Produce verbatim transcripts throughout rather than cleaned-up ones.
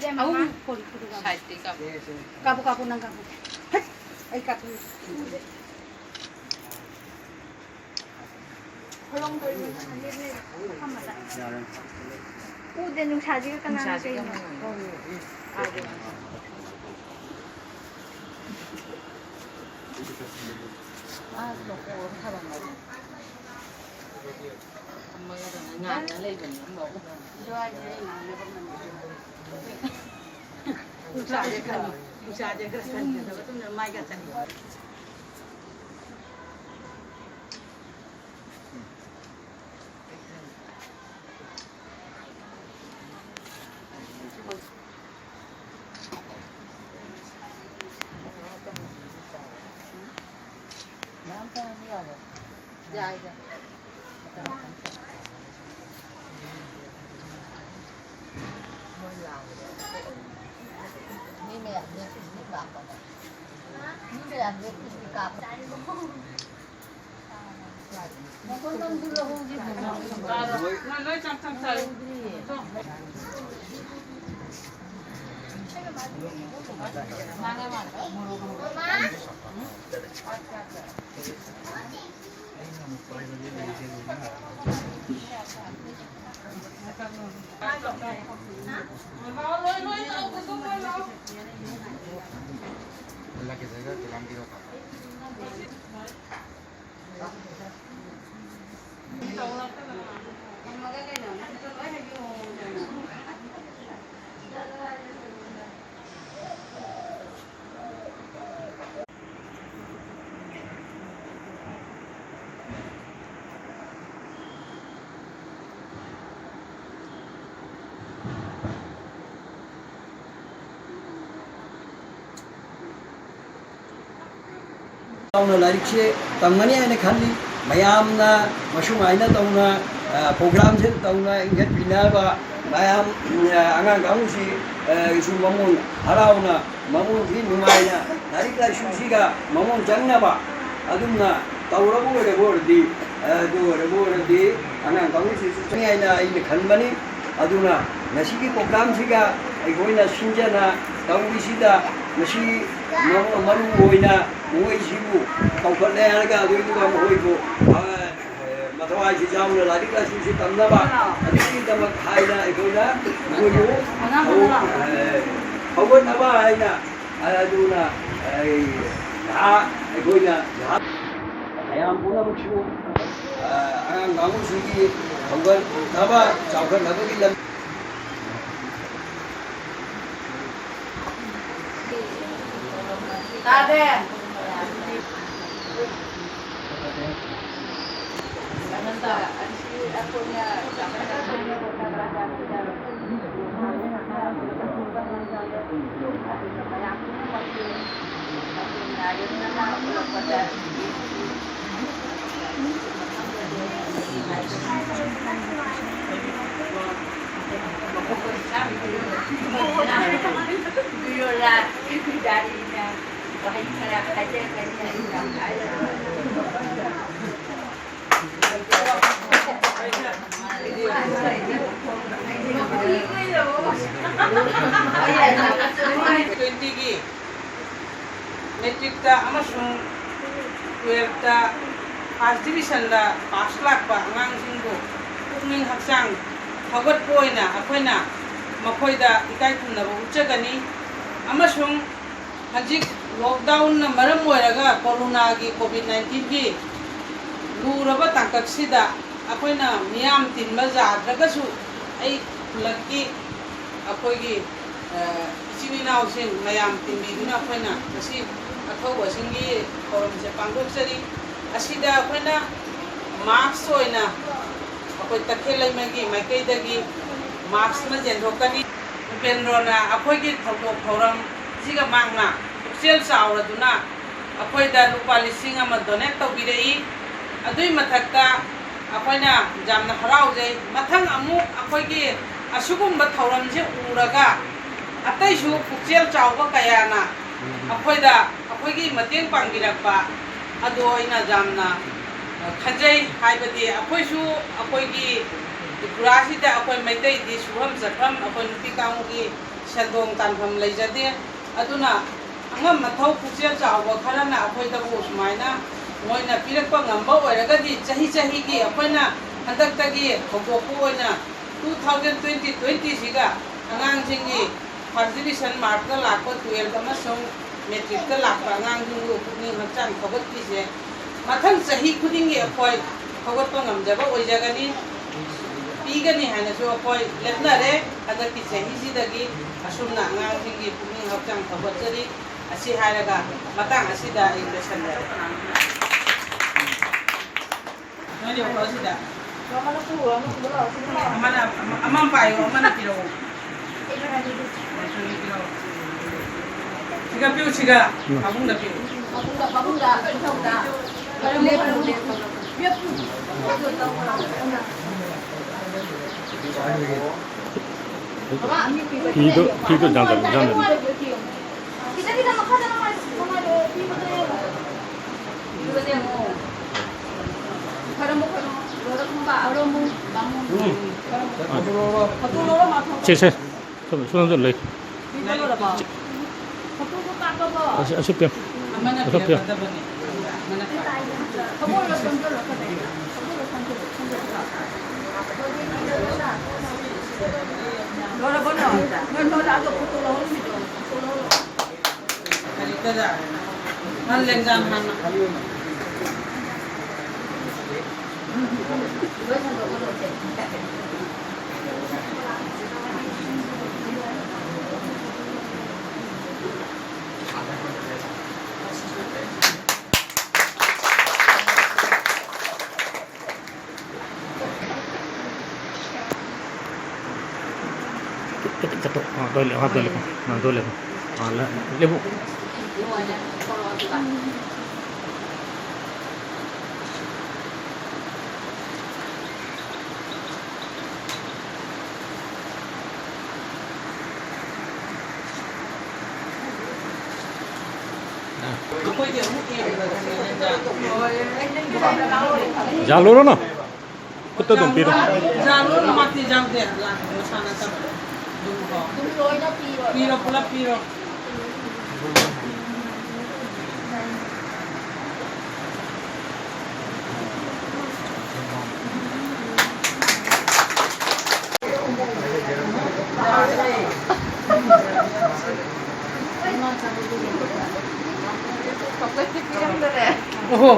ꯑꯍꯨꯝ꯫ Phone photo ꯀꯥꯞꯄꯣ꯫ ꯁꯥꯏꯠꯇꯩ ꯀꯥꯞꯄꯣ꯫ ꯀꯥꯞꯄꯣ, ꯀꯥꯞꯄꯣ, ꯅꯪ ꯀꯥꯞꯄꯣ꯫ ꯍꯩꯠ! ꯑꯩ ꯀꯥꯞꯄꯤ꯫ ꯎꯗꯦ꯫ ꯍꯣꯂꯣꯡ ꯀꯣꯏꯕ ꯂꯦꯞ ꯂꯩꯔꯦ꯫ ꯃꯐꯝ ꯑꯃꯗ꯫ ꯎꯗꯦ, ꯅꯨꯡꯁꯥꯁꯤꯒ ꯀꯅꯥꯅ ꯅꯨꯡꯁꯥꯁꯤꯒ ꯀꯩꯅꯣ? ꯌꯥꯝ ꯅꯨꯡꯉꯥꯏ꯫ ꯑꯥ, ꯂꯣꯀꯣ ꯑꯃ ꯊꯥꯔꯝꯃꯒꯦ꯫ ꯊꯝꯃꯒ ꯉꯥꯏꯅ ꯂꯩꯕꯅꯤ ꯑꯃꯐꯥꯎ꯫ ꯅꯨꯡꯁꯥꯁꯦ ꯈꯟ-, ꯅꯨꯡꯁꯥꯁꯦ ꯈꯔ ꯈꯟꯒꯗꯕ, ꯑꯗꯨꯝꯅ ꯃꯥꯏꯒ ꯆꯪꯉꯤ꯫ ꯆꯥꯎꯅ ꯂꯥꯏꯔꯤꯛꯁꯦ ꯇꯝꯒꯅꯤ ꯍꯥꯏꯅ ꯈꯜꯂꯤ꯫ ꯃꯌꯥꯝꯅ ꯃꯁꯨꯃꯥꯏꯅ ꯇꯧꯅ, ꯑ, ꯄ꯭ꯔꯣꯒ꯭ꯔꯥꯝꯁꯦ ꯇꯧꯅ ꯏꯟꯈꯠꯄꯤꯅꯕ ꯃꯌꯥꯝ, ꯑ, ꯑꯉꯥꯡ ꯀꯥꯡꯕꯨꯁꯤ, ꯑ, ꯁꯨ ꯃꯃꯣꯟ ꯍꯔꯥꯎꯅ, ꯃꯃꯣꯟꯁꯤ ꯅꯨꯡꯉꯥꯏꯅ ꯂꯥꯏꯔꯤꯛ ꯂꯥꯏꯁꯨꯁꯤꯒ ꯃꯃꯣꯟ ꯆꯪꯅꯕ ꯑꯗꯨꯝꯅ ꯇꯧꯔꯕ ꯑꯣꯏꯔꯕ ꯑꯣꯏꯔꯗꯤ, ꯑ, ꯑꯗꯨ ꯑꯣꯏꯔꯕ ꯑꯣꯏꯔꯗꯤ ꯑꯉꯥꯡ ꯀꯥꯡꯕꯨꯁꯤꯁꯨ ꯆꯪꯉꯤ ꯍꯥꯏꯅ ꯑꯩꯅ ꯈꯟꯕꯅꯤ꯫ ꯑꯗꯨꯅ ꯉꯁꯤꯒꯤ ꯄ꯭ꯔꯣꯒ꯭ꯔꯥꯝꯁꯤꯒ ꯑꯩꯈꯣꯏꯅ ꯁꯤꯟꯖꯅ ꯇꯧꯔꯤꯁꯤꯗ ꯃꯁꯤ ꯃꯔꯨ ꯑꯣꯏꯅ ꯃꯈꯣꯏꯁꯤꯕꯨ ꯀꯧꯈꯠꯂꯦ ꯍꯥꯏꯔꯒ ꯑꯗꯨꯏꯗꯨꯒ ꯃꯈꯣꯏꯕꯨ ꯃꯊꯧꯋꯥꯏꯁꯤ ꯌꯥꯎꯅ ꯂꯥꯏꯔꯤꯛ ꯂꯥꯏꯁꯨꯁꯤ ꯇꯝꯅꯕ ꯑꯗꯨꯒꯤꯗꯃꯛ ꯍꯥꯏꯅ ꯑꯩꯈꯣꯏꯅ ꯃꯈꯣꯏꯕꯨ ꯍꯧꯒꯠꯅꯕ ꯍꯥꯏꯅ ꯑꯗꯨꯅ ꯑꯩꯈꯣꯏꯅ ꯃꯌꯥꯝ ꯄꯨꯝꯅꯃꯛꯁꯨ ꯑꯉꯥꯡ ꯀꯥꯡꯕꯨꯁꯤꯒꯤ ꯍꯧꯒꯠꯅꯕ ꯆꯥꯎꯈꯠꯅꯕꯒꯤ ꯂꯝ ꯇꯥꯗꯦ꯫ Twenty-ꯒꯤ matric-ꯇ ꯑꯃꯁꯨꯡ twelfth-ꯇ first division-ꯗ pass ꯂꯥꯛꯄ ꯑꯉꯥꯡꯁꯤꯡꯕꯨ ꯄꯨꯛꯅꯤꯡ ꯍꯛꯆꯥꯡ ꯐꯒꯠꯄ ꯑꯣꯏꯅ ꯑꯩꯈꯣꯏꯅ ꯃꯈꯣꯏꯗ ꯏꯀꯥꯏ ꯈꯨꯝꯅꯕ ꯎꯠꯆꯒꯅꯤ꯫ ꯑꯃꯁꯨꯡ ꯍꯧꯖꯤꯛ lockdown-ꯅ ꯃꯔꯝ ꯑꯣꯏꯔꯒ ꯀꯣꯔꯣꯅꯥꯒꯤ COVID nineteen-ꯒꯤ ꯂꯨꯔꯕ ꯇꯥꯡꯀꯛꯁꯤꯗ ꯑꯩꯈꯣꯏꯅ ꯃꯤꯌꯥꯝ ꯇꯤꯟꯕ ꯌꯥꯗ꯭ꯔꯒꯁꯨ ꯑꯩ ꯈꯨꯜꯂꯛꯀꯤ ꯑꯩꯈꯣꯏꯒꯤ, ꯑ, ꯏꯆꯤꯟ ꯏꯅꯥꯎꯁꯤꯡ ꯃꯌꯥꯝ ꯇꯤꯟꯕꯤꯗꯨꯅ ꯑꯩꯈꯣꯏꯅ ꯉꯁꯤ ꯑꯊꯧꯕꯁꯤꯡꯒꯤ ꯊꯧꯔꯝꯁꯦ ꯄꯥꯡꯊꯣꯛꯆꯔꯤ꯫ ꯑꯁꯤꯗ ꯑꯩꯈꯣꯏꯅ mask ꯑꯣꯏꯅ ꯑꯩꯈꯣꯏ ꯇꯈꯦꯜ ꯂꯩꯃꯒꯤ ꯃꯥꯏꯀꯩꯗꯒꯤ mask ꯑꯃ ꯌꯦꯟꯊꯣꯛꯀꯅꯤ꯫ ꯎꯄꯦꯟꯗ꯭ꯔꯣꯅ ꯑꯩꯈꯣꯏꯒꯤ ꯊꯧꯗꯣꯛ ꯊꯧꯔꯝꯁꯤꯒ ꯃꯍꯥꯛꯅ ꯄꯨꯛꯆꯦꯜ ꯆꯥꯎꯔꯗꯨꯅ ꯑꯩꯈꯣꯏꯗ ꯂꯨꯄꯥ ꯂꯤꯁꯤꯡ ꯑꯃ donate ꯇꯧꯕꯤꯔꯛꯏ꯫ ꯑꯗꯨꯒꯤ ꯃꯊꯛꯇ ꯑꯩꯈꯣꯏꯅ ꯌꯥꯝꯅ ꯍꯔꯥꯎꯖꯩ꯫ ꯃꯊꯪ ꯑꯃꯨꯛ ꯑꯩꯈꯣꯏꯒꯤ ꯑꯁꯤꯒꯨꯝꯕ ꯊꯧꯔꯝꯁꯦ ꯎꯔꯒ ꯑꯇꯩꯁꯨ ꯄꯨꯛꯆꯦꯜ ꯆꯥꯎꯕ ꯀꯌꯥꯅ ꯑꯩꯈꯣꯏꯗ, ꯑꯩꯈꯣꯏꯒꯤ ꯃꯇꯦꯡ ꯄꯥꯡꯕꯤꯔꯛꯄ ꯑꯗꯣ ꯑꯩꯅ ꯌꯥꯝꯅ ꯈꯟꯖꯩ꯫ ꯍꯥꯏꯕꯗꯤ ꯑꯩꯈꯣꯏꯁꯨ ꯑꯩꯈꯣꯏꯒꯤ ꯇ꯭ꯔꯤꯄꯨꯔꯥꯁꯤꯗ ꯑꯩꯈꯣꯏ ꯃꯩꯇꯩꯗꯤ ꯁꯨꯐꯝ ꯆꯠꯐꯝ, ꯑꯩꯈꯣꯏ ꯅꯨꯄꯤ ꯀꯥꯡꯕꯨꯒꯤ ꯁꯦꯟꯗꯣꯡ ꯇꯥꯟꯐꯝ ꯂꯩꯖꯗꯦ꯫ ꯑꯗꯨꯅ ꯑꯉꯝ ꯑꯊꯧ ꯄꯨꯛꯆꯦꯜ ꯆꯥꯎꯕ ꯈꯔꯅ ꯑꯩꯈꯣꯏꯗꯕꯨ ꯁꯨꯃꯥꯏꯅ ꯃꯣꯏꯅ ꯄꯤꯔꯛꯄ ꯉꯝꯕ ꯑꯣꯏꯔꯒꯗꯤ, ꯆꯍꯤ ꯆꯍꯤꯒꯤ ꯑꯩꯈꯣꯏꯅ ꯍꯟꯗꯛꯇꯒꯤ ꯍꯧꯗꯣꯛꯄ ꯑꯣꯏꯅ two thousand twenty twenty ꯁꯤꯒ ꯑꯉꯥꯡꯁꯤꯡꯒꯤ first division mark ꯇ ꯂꯥꯛꯄ, twelve ꯑꯃꯁꯨꯡ matric ꯇ ꯂꯥꯛꯄ ꯑꯉꯥꯡꯁꯤꯡꯕꯨ ꯄꯨꯛꯅꯤꯡ ꯍꯛꯆꯥꯡ ꯊꯧꯒꯠꯄꯤꯁꯦ ꯃꯊꯪ ꯆꯍꯤ ꯈꯨꯗꯤꯡꯒꯤ ꯑꯩꯈꯣꯏ ꯊꯧꯒꯠꯄ ꯉꯝꯖꯕ ꯑꯣꯏꯖꯒꯅꯤ꯫ ꯄꯤꯒꯅꯤ ꯍꯥꯏꯅꯁꯨ ꯑꯩꯈꯣꯏ ꯂꯦꯞꯅꯔꯦ꯫ ꯍꯟꯗꯛꯀꯤ ꯆꯍꯤꯁꯤꯗꯒꯤ ꯑꯁꯨꯝꯅ ꯑꯉꯥꯡꯁꯤꯡꯒꯤ ꯄꯨꯛꯅꯤꯡ ꯍꯛꯆꯥꯡ ꯊꯧꯒꯠꯆꯔꯤ꯫ ꯑꯁꯤ ꯍꯥꯏꯔꯒ ꯃꯇꯥꯡ ꯑꯁꯤꯗ ꯑꯩ ꯂꯣꯏꯁꯤꯟꯖꯔꯦ꯫ ꯅꯣꯏ ꯌꯧꯔꯛꯑꯣ ꯁꯤꯗ꯫ ꯑꯃꯅ, ꯑꯃ, ꯑꯃ ꯄꯥꯏꯌꯣ, ꯑꯃꯅ ꯄꯤꯔꯛꯑꯣ꯫ ꯁꯤꯒ ꯄꯤꯌꯨ, ꯁꯤꯒ꯫ ꯄꯥꯕꯨꯡꯗ ꯄꯤꯌꯨ꯫ ꯄꯥꯕꯨꯡꯗ, ꯄꯥꯕꯨꯡꯗ, ꯏꯊꯧꯗ꯫ ꯂꯦꯞꯄꯨ, ꯂꯦꯞꯄꯨ꯫ ꯐꯤꯗꯣ, ꯐꯤꯗꯣ ꯌꯥꯟꯖꯜꯂꯨ, ꯌꯥꯟꯖꯜꯂꯨ꯫ ꯈꯤꯇꯪ, ꯈꯤꯇꯪ ꯃꯈꯥꯗ ꯅꯨꯡꯉꯥꯏ-, ꯅꯨꯡꯉꯥꯏꯔꯣ, ꯄꯤꯕꯗꯣ ꯌꯦꯡꯉꯣ꯫ ꯄꯤꯕꯗꯣ ꯌꯦꯡꯉꯣ꯫ ꯈꯔꯝꯕꯨ, ꯈꯔꯝꯕꯨ, ꯂꯣꯏꯔ ꯈꯨꯝꯕ꯫ ꯈꯔꯝꯕꯨ, ꯕꯥꯃꯣꯟ꯫ ꯎꯝ꯫ ꯈꯔꯝꯕꯨ꯫ ꯐꯣꯇꯣ ꯂꯧꯔꯣ, ꯃꯥ ꯊꯣꯛ-, ꯁꯦ, ꯁꯦ꯫ ꯁꯣꯝ, ꯁꯣꯝꯗ ꯂꯩ꯫ ꯄꯤꯕ ꯂꯣꯏꯔꯕꯣ? ꯐꯣꯇꯣꯗꯣ ꯀꯥꯞꯄꯕꯣ? ꯑꯁꯤ, ꯑꯁꯤ ꯄꯤꯌꯨ꯫ ꯑꯃꯅ ꯑꯁꯤ ꯄꯤꯌꯨ꯫ ꯄꯤꯔꯛꯀꯗꯕꯅꯤ꯫ ꯑꯃꯅ ꯄꯤꯔꯛꯀꯗꯕꯅꯤ꯫ ꯈꯃꯣꯜꯂꯣ ꯁꯣꯝꯗ ꯂꯧꯈꯠꯂꯣ꯫ ꯈꯃꯣꯜꯂꯣ ꯁꯣꯝꯗ ꯂꯧꯈꯠꯂꯣ꯫ ꯂꯣꯏꯔꯕꯣ ꯅꯪ? ꯅꯣꯏ ꯅꯣꯏꯗ ꯑꯗꯣ ꯐꯣꯇꯣ ꯂꯧꯍꯧꯔꯤꯗꯣ꯫ ꯐꯣꯇꯣ ꯂꯧꯍꯧꯔꯣ꯫ ꯀꯔꯤ ꯀꯖꯥ? ꯅꯪ ꯂꯦꯡꯖꯥꯝ ꯍꯥꯟꯅ꯫ ꯆꯠꯊꯣꯛ, ꯆꯠꯊꯣꯛ꯫ ꯑꯥ, ꯑꯗꯨꯋꯥꯏ ꯂꯦꯞꯄꯣ, ꯑꯥ, ꯑꯗꯨꯋꯥꯏ ꯂꯦꯞꯄꯣ꯫ ꯑꯥ, ꯑꯗꯨꯋꯥꯏ ꯂꯦꯞꯄꯣ꯫ ꯑꯥ, ꯂꯦ-, ꯂꯦꯞꯄꯨ꯫ ꯌꯥꯜꯂꯨꯔꯣ ꯅꯪ꯫ ꯈꯨꯠꯇ ꯑꯗꯨꯝ ꯄꯤꯔꯣ꯫ ꯖꯥꯔꯨ ꯃꯥꯛꯇꯤ ꯌꯥꯎꯗꯦ, ꯂꯥꯛꯄꯗꯣ ꯁꯥꯟꯅꯗꯕ꯫ ꯑꯗꯨꯝ ꯀꯣ꯫ ꯑꯗꯨꯝ ꯂꯣꯏꯅ ꯄꯤꯔꯣ꯫ ꯄꯤꯔꯣ, ꯄꯨꯂꯞ ꯄꯤꯔꯣ꯫ ꯆꯣꯀ꯭ꯂꯦꯠꯇꯤ ꯄꯤꯔꯝꯗꯔꯦ꯫ ꯑꯣꯍꯣ꯫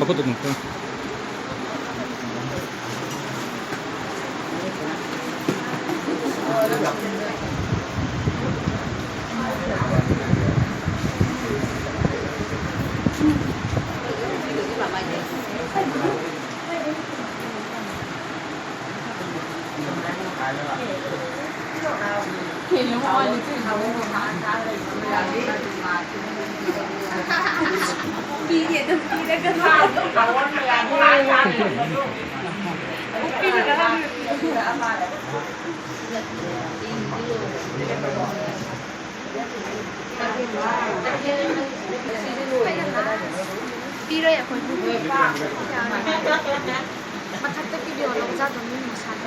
ꯃꯈꯨꯠꯇ ꯑꯗꯨꯝ ꯄꯨꯔꯣ꯫ ꯄꯤꯔꯣꯏ ꯑꯩꯈꯣꯏ꯫ ꯃꯊꯛꯇ ꯚꯤꯗꯤꯑꯣ ꯂꯧꯖꯥꯗꯣ ꯃꯤ ꯃꯁꯥꯗ꯫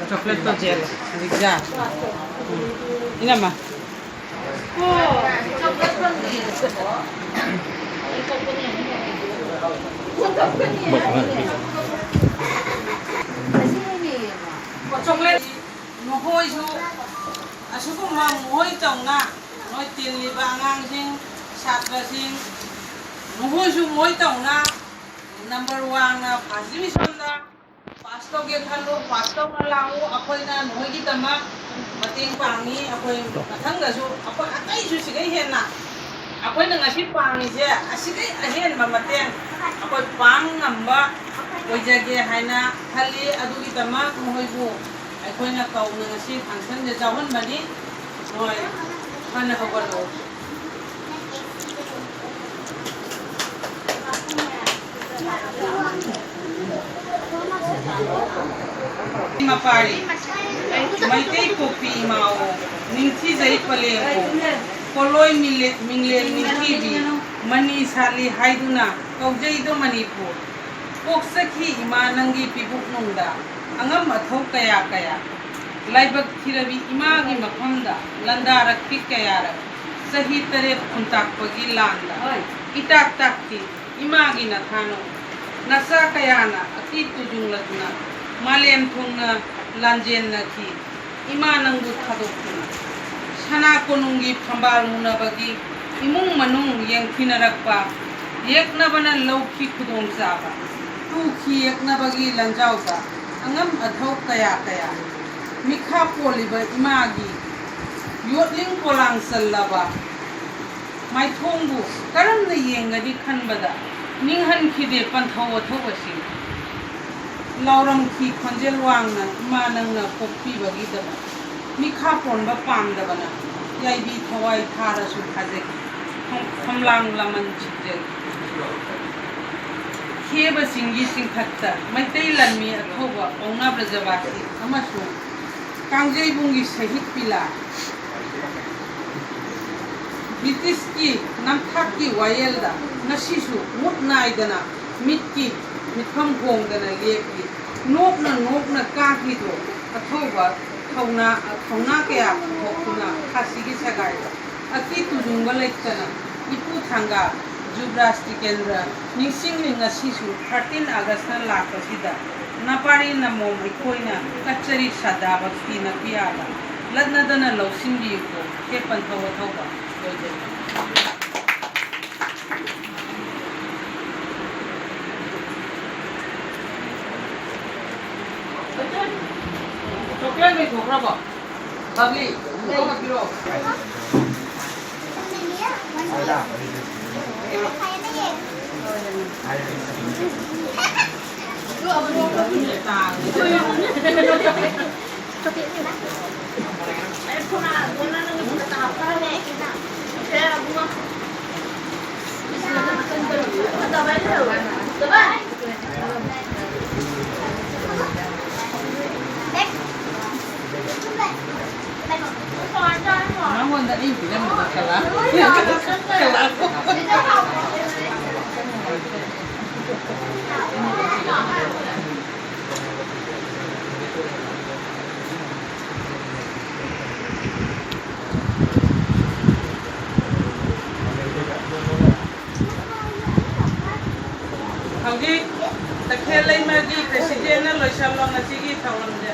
ꯆꯣꯀ꯭ꯂꯦꯠꯇꯣ ꯖꯦꯜ ꯍꯧꯖꯤꯛ ꯖꯥ꯫ ꯏꯅꯝꯃ꯫ ꯆꯣꯀ꯭ꯂꯦꯠ ꯅꯈꯣꯏꯁꯨ ꯑꯁꯤꯒꯨꯝꯕ ꯃꯈꯣꯏ ꯇꯧꯅ ꯅꯣꯏ ꯇꯤꯜꯂꯤꯕ ꯑꯉꯥꯡꯁꯤꯡ, ꯁꯥꯇ꯭ꯔꯁꯤꯡ, ꯅꯈꯣꯏꯁꯨ ꯃꯈꯣꯏ ꯇꯧꯅ ꯅꯝꯕꯔ ꯋꯥꯟꯅ ꯐꯥꯔꯁ ꯗꯤꯕꯤꯖꯟꯗ ꯄꯥꯁ ꯇꯧꯒꯦ ꯈꯜꯂꯨ, ꯄꯥꯁ ꯇꯧꯅ ꯂꯥꯛꯎ꯫ ꯑꯩꯈꯣꯏꯅ ꯅꯈꯣꯏꯒꯤꯗꯃꯛ ꯃꯇꯦꯡ ꯄꯥꯡꯉꯤ꯫ ꯑꯩꯈꯣꯏ ꯃꯊꯪꯗꯁꯨ ꯑꯩꯈꯣꯏ ꯑꯇꯩꯁꯨ ꯁꯤꯗꯩ ꯍꯦꯟꯅ ꯑꯩꯈꯣꯏꯅ ꯉꯁꯤ ꯄꯥꯡꯉꯤꯁꯦ ꯑꯁꯤꯗꯩ ꯑꯍꯦꯟꯕ ꯃꯇꯦꯡ ꯑꯩꯈꯣꯏ ꯄꯥꯡ ꯉꯝꯕ ꯑꯣꯏꯖꯒꯦ ꯍꯥꯏꯅ ꯈꯜꯂꯤ꯫ ꯑꯗꯨꯒꯤꯗꯃꯛ ꯃꯈꯣꯏꯕꯨ ꯑꯩꯈꯣꯏꯅ ꯀꯧꯅ ꯉꯁꯤ ꯐꯪꯁꯟꯁꯦ ꯌꯥꯎꯍꯟꯕꯅꯤ꯫ ꯃꯈꯣꯏ ꯐꯅ ꯍꯧꯒꯠꯂꯛꯎ꯫ ꯃꯄꯥꯔꯤ, ꯃꯩꯇꯩ ꯄꯣꯛꯄꯤ ꯏꯃꯥꯑꯣ, ꯅꯤꯡꯊꯤꯖꯩ ꯄꯂꯦꯝꯑꯣ, ꯄꯣꯠꯂꯣꯏ ꯃꯤꯂꯦ-, ꯃꯤꯡꯂꯦꯟ ꯅꯤꯡꯊꯤꯕꯤ, ꯃꯅꯤ ꯁꯥꯠꯂꯤ ꯍꯥꯏꯗꯨꯅ ꯀꯧꯖꯩꯗꯣ ꯃꯅꯤꯄꯨꯔ꯫ ꯄꯣꯛꯆꯈꯤ ꯏꯃꯥ ꯅꯪꯒꯤ ꯄꯤꯕꯨꯛꯅꯨꯡꯗ, ꯑꯉꯝ ꯑꯊꯧ ꯀꯌꯥ ꯀꯌꯥ꯫ ꯂꯥꯏꯕꯛ ꯊꯤꯔꯕꯤ ꯏꯃꯥꯒꯤ ꯃꯐꯝꯗ ꯂꯥꯟꯗꯥꯔꯛꯈꯤ ꯀꯌꯥꯔꯛ꯫ ꯆꯍꯤ ꯇꯔꯦꯠ ꯈꯨꯟꯇꯥꯛꯄꯒꯤ ꯂꯥꯟꯗ ꯏꯇꯥꯛ ꯇꯥꯛꯈꯤ ꯏꯃꯥꯒꯤ ꯅꯊꯥꯅꯨ꯫ ꯅꯆꯥ ꯀꯌꯥꯅ ꯑꯀꯤ ꯇꯨꯖꯨꯡꯂꯗꯨꯅ ꯃꯥꯂꯦꯝ ꯊꯨꯡꯅ ꯂꯥꯟꯖꯦꯟꯅꯈꯤ ꯏꯃꯥ ꯅꯪꯕꯨ ꯊꯥꯗꯣꯛꯇꯨꯅ꯫ ꯁꯅꯥ ꯀꯣꯅꯨꯡꯒꯤ ꯐꯝꯕꯥꯜ ꯃꯨꯅꯕꯒꯤ ꯏꯃꯨꯡ ꯃꯅꯨꯡ ꯌꯦꯡꯊꯤꯅꯔꯛꯄ, ꯌꯦꯛꯅꯕꯅ ꯂꯧꯈꯤ ꯈꯨꯗꯣꯡꯆꯥꯕ, ꯇꯨꯈꯤ ꯌꯦꯛꯅꯕꯒꯤ ꯂꯟꯖꯥꯎꯗ ꯑꯉꯝ ꯑꯊꯧ ꯀꯌꯥ ꯀꯌꯥ꯫ ꯃꯤꯈꯥ ꯄꯣꯜꯂꯤꯕ ꯏꯃꯥꯒꯤ ꯌꯣꯠꯂꯤꯡ ꯄꯣꯂꯥꯡ ꯆꯜꯂꯕ ꯃꯥꯏꯊꯣꯡꯕꯨ ꯀꯔꯝꯅ ꯌꯦꯡꯒꯅꯤ ꯈꯟꯕꯗ ꯅꯤꯡꯍꯟꯈꯤꯗꯦ ꯄꯟꯊꯧ ꯋꯥꯊꯧ ꯑꯁꯤ꯫ ꯂꯥꯎꯔꯝꯈꯤ ꯈꯣꯟꯖꯦꯜ ꯋꯥꯡꯅ ꯏꯃꯥ ꯅꯪꯅ ꯄꯣꯛꯄꯤꯕꯒꯤꯗꯃꯛ꯫ ꯃꯤꯈꯥ ꯄꯣꯟꯕ ꯄꯥꯝꯗꯕꯅ ꯌꯥꯏꯕꯤ ꯊꯋꯥꯏ ꯊꯥꯔꯁꯨ ꯊꯥꯖꯈꯤ꯫ ꯈꯣꯝ-, ꯈꯣꯝꯂꯥꯡ ꯂꯃꯟ ꯁꯤꯡꯖꯈꯤ꯫ ꯈꯦꯕ ꯆꯤꯡꯒꯤ ꯆꯤꯡꯊꯛꯇ ꯃꯩꯇꯩ ꯂꯥꯟꯃꯤ ꯑꯊꯧꯕ ꯄꯥꯎꯅꯥ ꯕ꯭ꯔꯖꯕꯥꯁꯤ ꯑꯃꯁꯨꯡ ꯀꯥꯡꯖꯩꯕꯨꯡꯒꯤ ꯁꯍꯤꯗ ꯄꯤꯂꯥ ꯕ꯭ꯔꯤꯇꯤꯁꯀꯤ ꯅꯝꯊꯥꯛꯀꯤ ꯋꯥꯌꯦꯜꯗ ꯉꯁꯤꯁꯨ ꯃꯨꯠ ꯅꯥꯏꯗꯅ ꯃꯤꯠꯀꯤ ꯃꯤꯠꯐꯝ ꯍꯣꯡꯗꯅ ꯂꯦꯞꯂꯤ꯫ ꯅꯣꯛꯅ ꯅꯣꯛꯅ ꯀꯥꯈꯤꯗꯣ ꯑꯊꯧꯕ ꯊꯧꯅꯥ, ꯊꯧꯅꯥ ꯀꯌꯥ ꯄꯨꯊꯣꯛꯇꯨꯅ ꯈꯥꯁꯤꯒꯤ ꯁꯒꯥꯏꯗ ꯑꯀꯤ ꯇꯨꯖꯨꯡꯕ ꯂꯩꯇꯅ ꯏꯄꯨ ꯊꯥꯡꯒꯥ ꯖꯨꯕꯔꯥꯖ ꯇꯤꯀꯦꯟꯗ꯭ꯔ ꯅꯤꯡꯁꯤꯡꯂꯤ ꯉꯁꯤꯁꯨ꯫ ꯊꯥꯔꯇꯤꯟ ꯑꯥꯒꯁꯇ ꯂꯥꯛꯄꯁꯤꯗ ꯅꯄꯥꯔꯤ ꯅꯃꯣꯝ ꯑꯩꯈꯣꯏꯅ ꯀꯠꯆꯔꯤ ꯁ꯭ꯔꯗꯥ ꯚꯛꯇꯤꯅ ꯄꯤꯌꯥꯗ ꯂꯠꯅꯗꯅ ꯂꯧꯁꯤꯟꯕꯤꯌꯨꯀꯣ꯫ ꯍꯦ ꯄꯟꯊꯧ ꯋꯥꯊꯧꯕ꯫ ꯂꯣꯏꯖꯔꯦ꯫ ꯆꯣꯀ꯭ꯂꯦꯠ ꯂꯣꯏꯊꯣꯛꯈ꯭ꯔꯕꯣ? ꯕꯕ꯭ꯂꯤ, ꯑꯃ ꯄꯤꯔꯛꯑꯣ꯫ ꯅꯉꯣꯟꯗ ꯑꯩ ꯄꯤꯔꯝꯕꯗꯣ ꯀꯂꯥ꯫ ꯀꯂꯥ꯫ ꯍꯧꯖꯤꯛ ꯇꯈꯦꯜ ꯂꯩꯃꯒꯤ presidentꯅ ꯂꯣꯏꯁꯜꯂꯣ ꯉꯁꯤꯒꯤ ꯊꯧꯔꯝꯁꯦ꯫